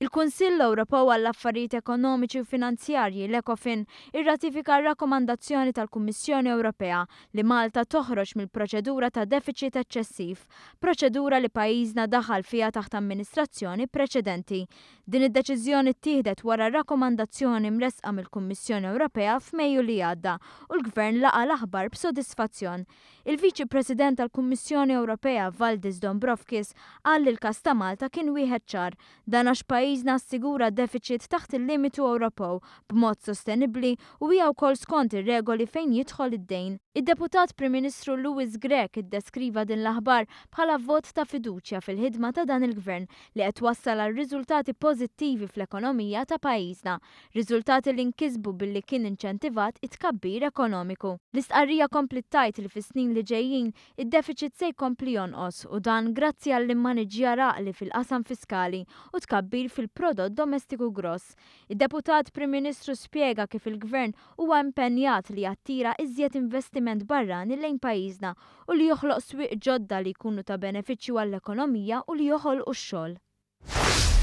Il-Kunsill Ewropew għall-Affarijiet Ekonomiċi u Finanzjarji, l-ECOFIN, irratifika r-rakkomandazzjoni tal-Kummissjoni Ewropea li Malta toħroġ mill-proċedura ta' defiċit eċċessiv, proċedura li pajjiżna daħal fiha taħt amministrazzjoni preċedenti. Din id-deċiżjoni ttieħdet wara rakkomandazzjoni mressqa mill-Kummissjoni Ewropea f'Mejju li għadda u l-Gvern laqa' l-aħbar b'sodisfazzjon. Il-Viċi President tal-Kummissjoni Ewropea Valdis Dombrovskis qal li l-każ ta' Malta kien wieħed ċar. Dan għax pajjiżna assigura defiċit taħt il-limitu Ewropew b'mod sostenibbli u hija wkoll skont ir-regoli fejn jidħol id-dejn. Id-Deputat Prim Ministru Louis Grech iddeskriva din l-aħbar bħala vot ta' fiduċja fil-ħidma ta' dan il-Gvern li qed twassal għal riżultati pożittivi fl-ekonomija ta' pajjiżna. Riżultati li nkisbu billi kien inċentivat it-tkabbir ekonomiku. L-istqarrija kompliet tgħid li fis-snin li ġejjin id-defiċit se jkompli jonqos u dan grazzi għall-immaniġġjar għaqli fil-qasam fiskali u tkabbir fil-prodott domestiku gross. Id-Deputat Prim Ministru spjega kif il-Gvern huwa impenjat li jattira iżjed investiment barrani lejn pajjiżna u li joħloq swieq ġodda li jkunu ta' benefiċċju għall-ekonomija u li joħolqu x-xogħol.